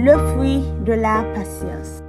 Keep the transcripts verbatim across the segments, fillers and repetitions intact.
Le fruit de la patience.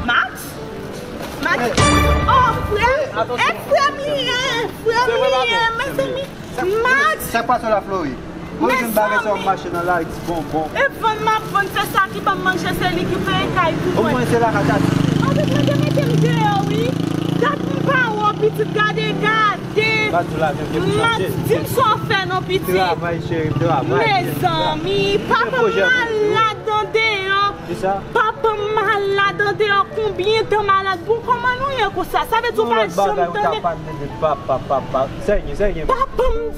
Max? Max? Oh, frè! E frè m li ye! Frè m li ye, mezanmi! Max! Sa k pase la, Flori? Mwen jwenn bagay sa w ap mache nan lari ti bonbon. E vann m ap vann, se sa ki ban m manje, se li ki peye kay pou mwen. Ou mwen se la ka tati. Anpil mwen te mete m deyò, wi. Dat m pa wè w, pitit, gade, gade. Ba di w lavi m gen pou chanje. Max, di m sa w fè non, pitit. Travay, cheri, travay. Mezanmi, papa m malad andeyò. Kisa? Papa m malad andeyò, konbyen tan malad? Bon, kòman nou ye konsa? Sa vle di w pa janm tande? Papa m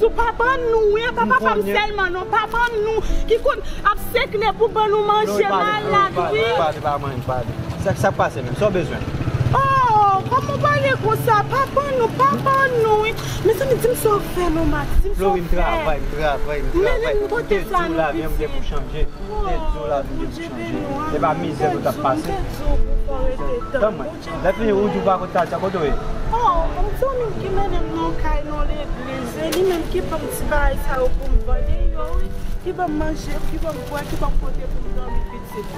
di w papa nou, wi, e pa papa m sèlman non, papa nou ki konn ap sekle pou ban nou manje malad, wi. Sa k pase menm? Sa w bezwen? Oh, kòman w pale konsa? Papa nou, papa nou, wi. Mezanmi, di m sa w fè non, Max, di m sa w fè. Flori, m travay, m travay, m travay. Mennen m kote sa non, pitit. Te di w lavi m gen pou chanje. Te di w lavi m gen pou chanje. E pa mizè nou t ap pase. Tann mwen. Lè fini, ou di w pa konn sa, sa kote w ye? Oh, yon zanmi m ki mennen m nan kay nan legliz, e li menm ki ban m ti bagay sa yo pou m vann, e yo, wi, ki ban m manje, ki ban m bwè, ki ban m kote pou m dòmi, pitit.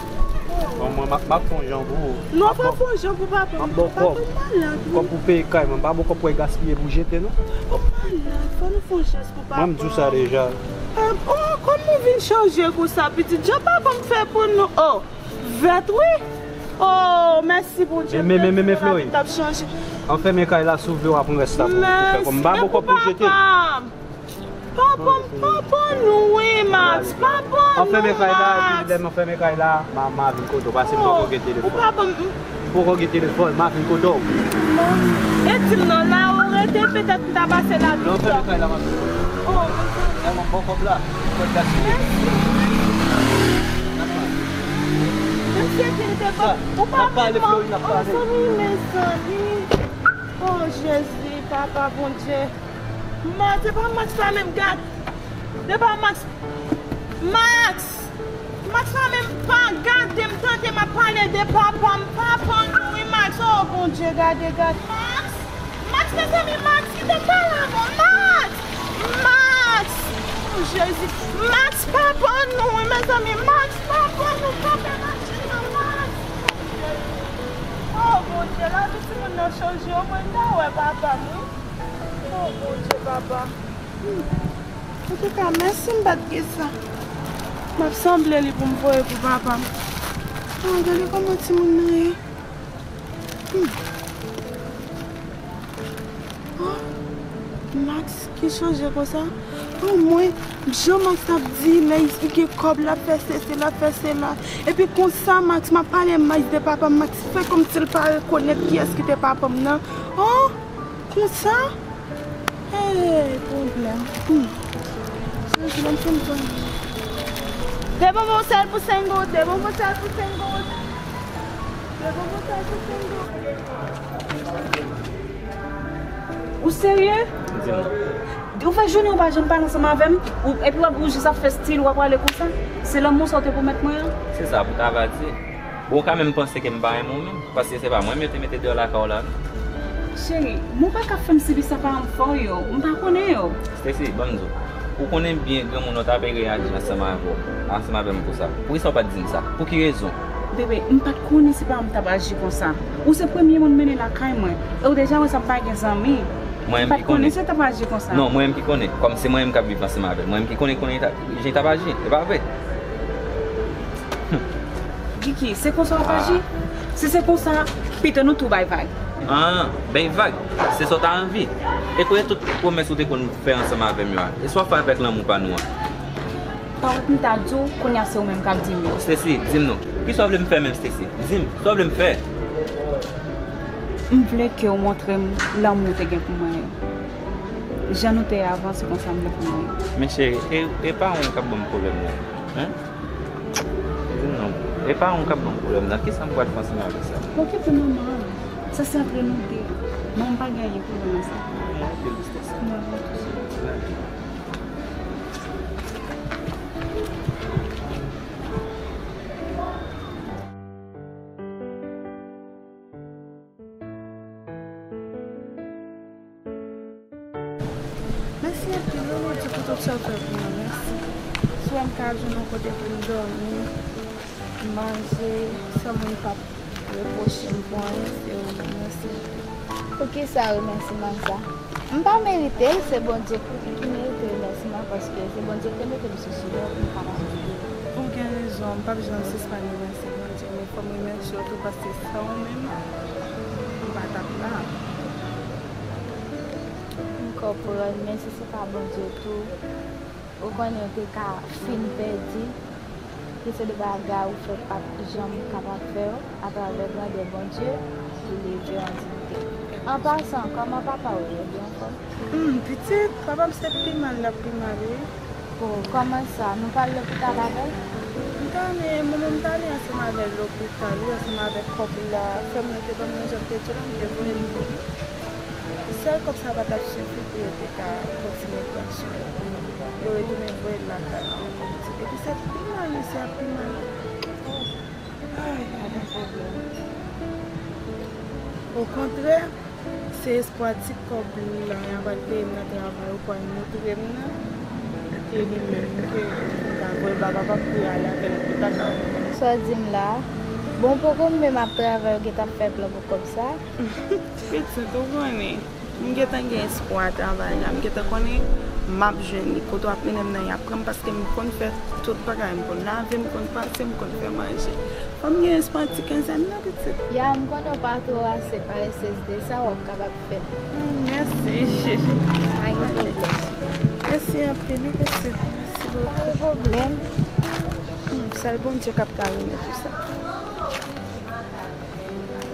Bon, mwen, m ap, m ap fè yon jan pou ou. Non, pa fè yon jan pou papa m, papa m malad, wi. Kòb pou peye kay mwen, m pa ba w kòb pou w gaspiye pou jete, non. Papa m malad, fò nou fè yon jès pou papa m. Mwen, m di w sa deja. Oh, kòman w vin chanje konsa, pitit? Jan papa m fè pou nou, oh, vèt, wi. Oh, mèsi, Bondye. Men, men, men, men, Flori. Lavi t ap chanje. An fèmen kay la, si w vle, w ap pran rès la pou, pou fè kòb. M ba w kòb pou jete. Papa m, papa nou, wi, Max, papa nou, Max. An fèmen kay la, epi lè m an fèmen kay la, m a, m a vin kote w, paske m poko gen telefòn. Ou papa m. M poko gen telefòn, m a vin kote w. E di m non, la ou rete, petèt m ta pase la. Lè w fèmen kay la, m a vin kote w. Oh, mezanmi. Lè m an ba w kòb la, kòb la sou. Mèsi. Mèsi, kite kòb. Ou pa vin, oh, zanmi, mezanmi. Oh, Jezi, papa Bondye. Max, se pa Max la menm, gad. Se pa Max. Max! Max la menm pa gade m, tande m ap pale de papa m. Papa nou, wi, Max. Oh, Bondye, gade, gade. Max! Max, mezanmi, Max, kite m pale avè w. Max! Max! Oh, Jezi. Max, papa nou, wi, mezanmi. Max, papa nou, kanpe machin nan, Max! Oh, Jezi. Oh, Bondye, lavi timoun nan chanje, omwen m ta wè papa m, wi. Oh, Bondye, papa. Hmm. Antouka, mèsi m pa t gen sa. M ap sanble li pou m voye pou papa m. Ah, gade kòman timoun nan ye. Hmm. Oh, Max ki chanje konsa. Oh, mwen, jan Max t ap di, l ap eksplike kòb, l ap fè sesi, l ap fè sela. Epi konsa, Max, m ap pale Max de papa m, Max fè kòmsi l pa rekonèt kiyès ki te papa m nan. Oh! Konsa? Hey, pwoblèm. Hmm. Jezi, ban m fè m konn. De bonbon sèl pou senk goud, de bonbon sèl pou senk goud. De bonbon sèl pou senk goud. Ou serye? Di m non. Ou fè jounen ou pa janm pale ansanm avè m, ou, epi w ap, ou jis ap fè stil, w ap prale konsa? Se lanmou sa w te pwomèt mwen an? Se sa pou ta va di. Bon, ou ka menm panse ke m pa renmen w menm, paske se pa mwen menm yo te mete deyò lakay w la, non. Cheri, men w pa ka fè m sibi sa paran m fè w yo, m pa konnen yo. Stacy, ban m di w, ou konnen byen granmoun nan ta pe reyaji ansanm avè w, ansanm avè m konsa. Poukisa w pa t di m sa? Pou ki rezon? Bebe, m pa t konnen si paran m t ap aji konsa. Ou se premye moun m mennen lakay mwen, e w deja wè sa m pa gen zanmi. M pa t konnen si w t ap aji konsa. Non, mwen menm ki konnen, kòm se mwen menm k ap viv ansanm avè l, mwen menm ki konnen, konnen ta, jan l t ap aji, e pa vre? Gigi, se konsa w ap aji? Si se konsa, pito nou tou bay vag. Ah, bay vag, se sa w ta anvi. E kote tout pwomès ou te konn fè ansanm avè m yo a? E sa w ap fè avèk lanmou pa nou an? Pawòl m ta di w, kounye a se ou menm k ap di m yo. Stacy, di m non. Kisa w vle m fè menm, Stacy? Di m, sa w vle m fè? M vle ke w montre m lanmou w te gen pou mwen yo. Jan nou te ye avan, se konsa m vle pou mwen yo. Men cheri, e, e pa ou k ap ban m pwoblèm nan, hein? Di m non. E pa ou k ap ban m pwoblèm nan. Kisa m pral fè ansanm avèk sa? Okipe manman an. Sa se antre nou de. Mwen, m pa gen anyen pou wè nan sa. Mwen, mwen tou. Mèsi anpil, wi, Bondye, pou tout sa w fè pou mwen. Mèsi. Si w wè m ka jwenn yon kote pou m dòmi, manje, sèl moun k ap repwoche m pou anyen, se ou menm. Mèsi anpil. Pou kisa remèsiman sa? M pa merite l, se Bondye ki merite remèsiman, paske se Bondye ki te mete m sou chemen pou m kapab viv. Ou gen rezon, m p ap janm sispann remèsye Bondye, men fò m remèsye w tou, paske san ou menm, m pa t ap la. M konprann, men si se pa Bondye tou, ou konnen ou te ka fin pèdi, ki se de bagay ou fè p ap janm kapab fè yo, atravè grandè Bondye ki leve w an diyite. An pasan, kòman papa w ye? Li anfòm? Hmm, pitit, papa m se pi mal l ap pi mal, wi. Oh, kòman sa? Nou pa al lopital avè l? M ta ale, mwen menm m t ale ansanm avè l lopital, wi, ansanm avèk kòb la. Frè m nan te ban m nan jan m te di w la, m te voye l pou li. Sèl kòb sa pa t ap sifi pou yo te ka kontinye pran swen l. Yo retounen voye l lakay la ankò pitit. Epi se pi mal, mesye ap pi mal. Ay, ay, ay. Okontrè, se espwa ti kòb la y ap al peye m nan travay ou pral montre m nan. Ke li menm ke m ka voye l ba papa pou y ale avè l pou l ta ka. Sa w di m la? Bon, poko m menm ap travay, ou gentan ap fè plan pou kòb sa? Pitit, ou konnen, m gentan gen espwa travay la. M gentan konnen m ap jwenn li. Kote w ap mennen m nan, y ap pran m, paske m konn fè tout bagay. M konn lave, m konn pase, m konn fè manje. Fò m gen espwa ti kenzèn nan, pitit. Ya, m konnen w pa twò ase parèsez de sa, w ap kapab fè. Hmm, mèsi. Pa gen pwoblèm. Mèsi anpil, wi, pitit. Mèsi bokou. Pa gen pwoblèm. Hmm, sèl Bondye k ap ka remèt ou sa. Wi.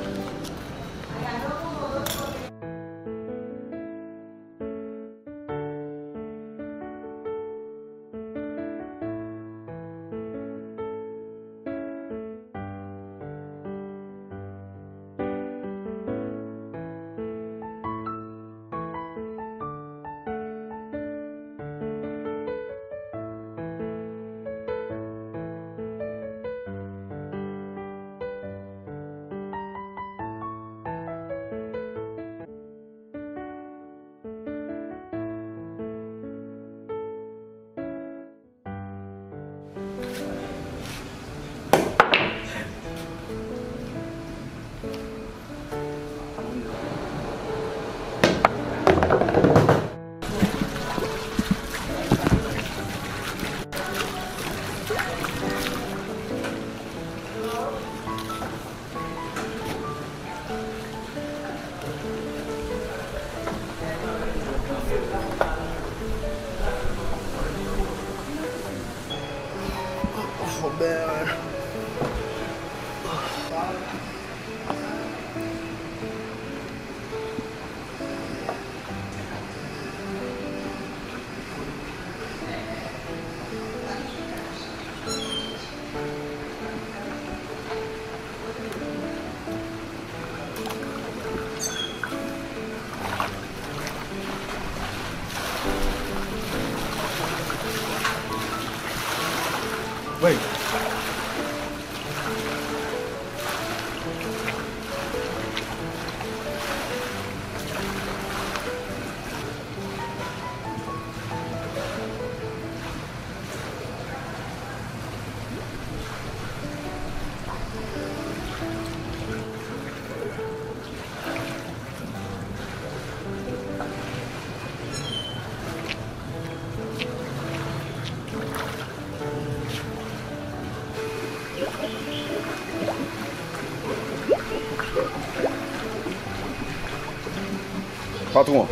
Patwon,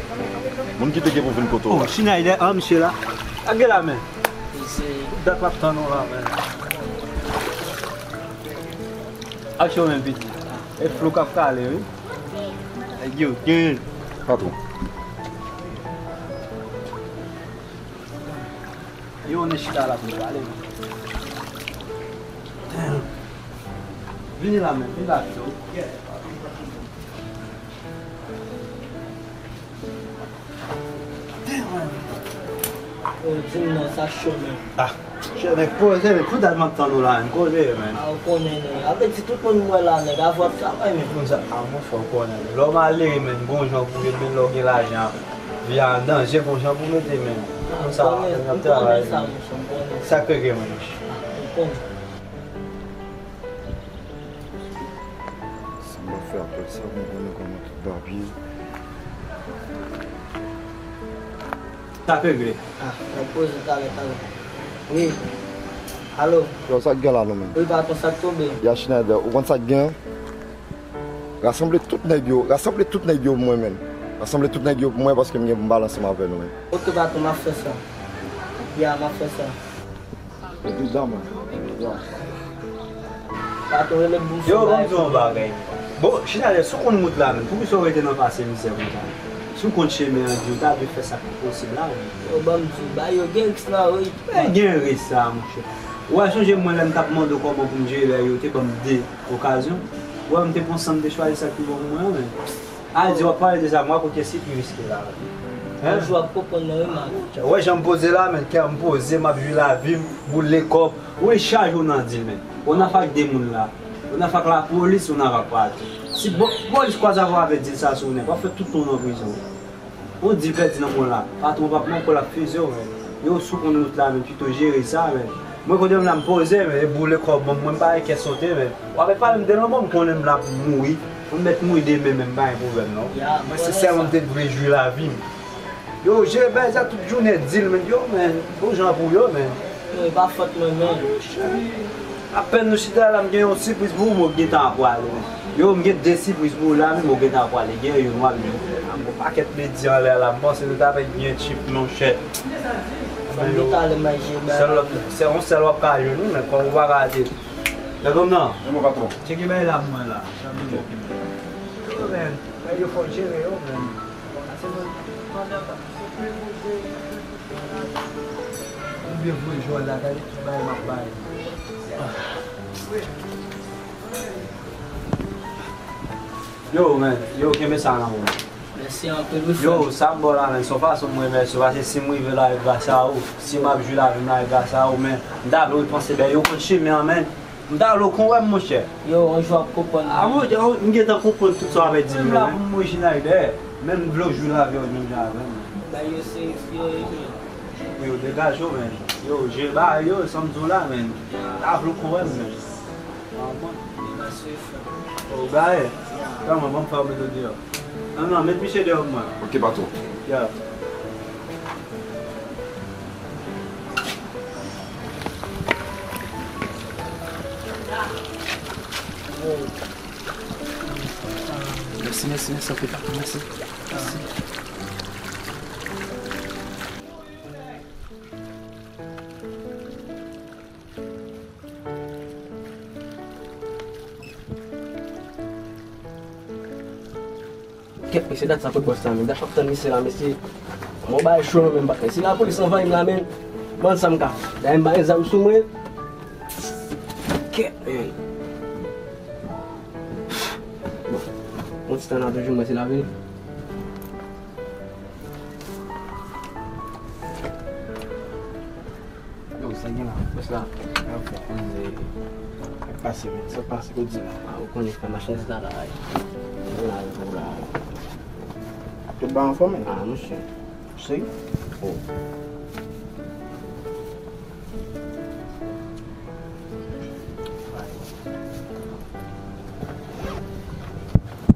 moun ki te gen pou vin kote w la. Schneider, an, misye la. Lage la, men. Dat m ap tann ou la, men. Aksyon, men, piti. E Flo k ap kale, wi. Nèg yo gen. Patwon. Yo, nou chita la pou nou pale, men. Vini la, men, vini la, pito. Yo, di m non, sa cho, men. Ah, chè, men, koze, men, pou dat m ap tann ou la, men, koze, men. Ah, ou konnen, men. Avè di tout moun m wè la, nèg, avè w ap travay, men. Moun sa, ah, monchè, ou konnen, men. Lè w malere, men, gon jan pou rete, men, lè w gen lajan, vi a an danje, gon jan pou mete, men. Moun sa, men, ap travay. Sa k regle, men. Sa m ap fè apre sa, pou m konnen kòman tout papye. Sa k regle? Ah, nèg poze talè, talè. Wi. Alo? Yo, sa k gen la, non, men? Wi, patwon, sa k tonbe? Ya, Schneider, ou konn sa k gen? Rasanble tout nèg yo, rasanble tout nèg yo pou mwen, men. Rasanble tout nèg yo pou mwen, paske m gen pou m pale ansanm avè nou, men. Oke, patwon, m ap fè sa. Ya, m ap fè sa. Epi dan mwen. Yo. Patwon, rele bouch. Yo, ban m di w yon bagay. Bon, Schneider, si w konn wout la, men, poukisa w rete nan pase mizè konsa? Si w konn chemen an, di w ta dwe fè sa k posib la, men. Yo, ban m di w, ba yo gen risk la, wi. Men gen risk sa, monchè. Ou wè, sonje mwen lè m t ap mande w kòman pou m jere lè yo te ban m de okazyon. Ou wè, m te pran san m te chwazi sa k pi bon pou mwen an, men. Al di w ap pale de sa, mwen kote si pi riske la. Yon jou w ap konprann nan wi, man. Ou wè jan m poze la, men, kè m poze, m ap jwi lavi m, boule kòb. Ou wè chaj ou nan dil, men. Ou nan fak de moun la. Ou nan fak lapolis, ou nan fak pati. Si bo-, polis kwaze avè w avè dil sa sou ou nèt, w ap fè tout tan w nan prizon. Yon dil pèdi nan men w la. Patwon p ap manke w, l ap fize w, men. Yo, si w konn wout la, men, pito jere sa, men. Mwen kote m la, m poze, men, e boule kòb ban m, mwen m pa gen kè sote, men. W ap pale m de lanmò, m konnen m la pou m mouri. Mwen mèt mouri demen, men m pa gen pwoblèm, non. Mwen sensèman, m te dwe jwi lavi m. Yo, jere bagay sa tout jounen, dil, men. Yo, men, bon jan pou yo, men. Non, e pa fòt mwen, men. Apèn nou chita la, m gen yon sipriz pou ou, men w gentan ap prale, men. Yo, m gen de sipriz pou ou la, men w gentan ap prale. Gen youn w ap jwenn. Yon pakèt medya anlè la, m panse nou ta fè byen tchip, monchè. Fò m gentan ale manje, men. Sèl lòt, se yon sèl w ap ka jwenn, wi, men kòm ou pa ka te. Lè gòm nan. E mwen, patwon. Tcheke bay la pou mwen la. Sa m di yo, men. Yo, men, men yo fò jere yo, men. Pase mwen. Oubyen voye jwèt la, gade tout bagay m ap bay. Yo, men, yo, kenbe sa nan men w. Mèsi anpil, wi, frè. Yo, sa m ba w la, men, se yon fason m remèsye w, paske si m rive la, e gras a ou. Si m ap jwi lavi m la, e gras a ou, men m ta vle w panse bèl, yo konn chemen an, men. M ta vle w konn wè m, monchè. Yo, yon jou w ap konprann. A, monchè, m gentan konprann tout sa w ap di m yo, men. Menm la pou m mouri Schneider, men m vle w jwi lavi w menm jan avè m. Ba yo se yo, yo. Yo, degaje w, men. Yo, je ba yo, sa m di w la, men. M ta vle w konn wè m, men. Anmwey. Yo, gaye. Kòman, ban m fè w met ou deyò. Non, non, met misye deyò pou mwen. Ok, patwon. Ya. Mèsi, mèsi, mèsi anpil, patwon, mèsi. Mèsi. Kèt, mesye, dat sa kot bòs la, men. Dat m ap tann misye la, mesye. Mwen bay cho non, men, patnè. Si lapolis anvayi m la, men, m pa konn sa m ka fè. Dayè m pa gen zam sou mwen. Kèt, men. Bon, yon ti tan nan toujou, mwen, se lavi. Yo, sa gen la? Bòs la. Ap fè koze. Ap pase, men. Sa pase, kote la? A, ou konnen frè machandiz la, la, ay. Ou la, ou la. Tout bagay anfòm, men? A, monchè. Serye? Oh.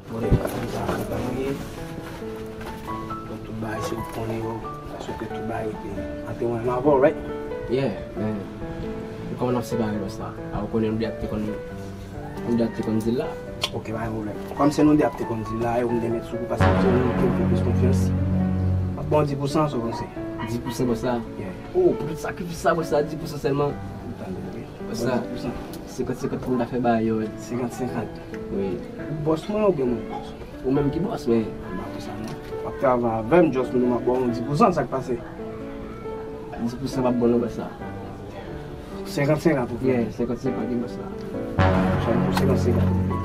Bon, e, sa, sa, sa, sa, sa, bon, tout bagay, se ou k konnen yo. Paske tout bagay te ante mwen avè w, right? Yeah, men, kòman n ap separe lòs la? A, ou konnen m deja te konn, m deja te konn di l la. Ok, pa gen pwoblèm. Kòm se nou de ap te konn di la, e ou m te met sou kou paske m te wè ke m fè plis konfyans. M ap ba w dis pousan, sa w panse? Dis pousan, bòs la? Yeah. Oh, pou tout sakrifis sa, bòs la, dis pousan sèlman. Tande, wi. Bòs la, dis pousan. Senkant senkant pou m ta fè ba yo. Senkant senkant. Wi. Ou bòs mwen oubyen mwen bòs ou? Ou menm ki bòs, men. Ba pou sa non. W ap travay avè m, just nou m ap ba w dis pousan, sa k pase? Dis pousan p ap bon non, bòs la. Senkant senkant ou fè? Yeah, senkant senkant wi, bòs la. Chan pou senkant senkant.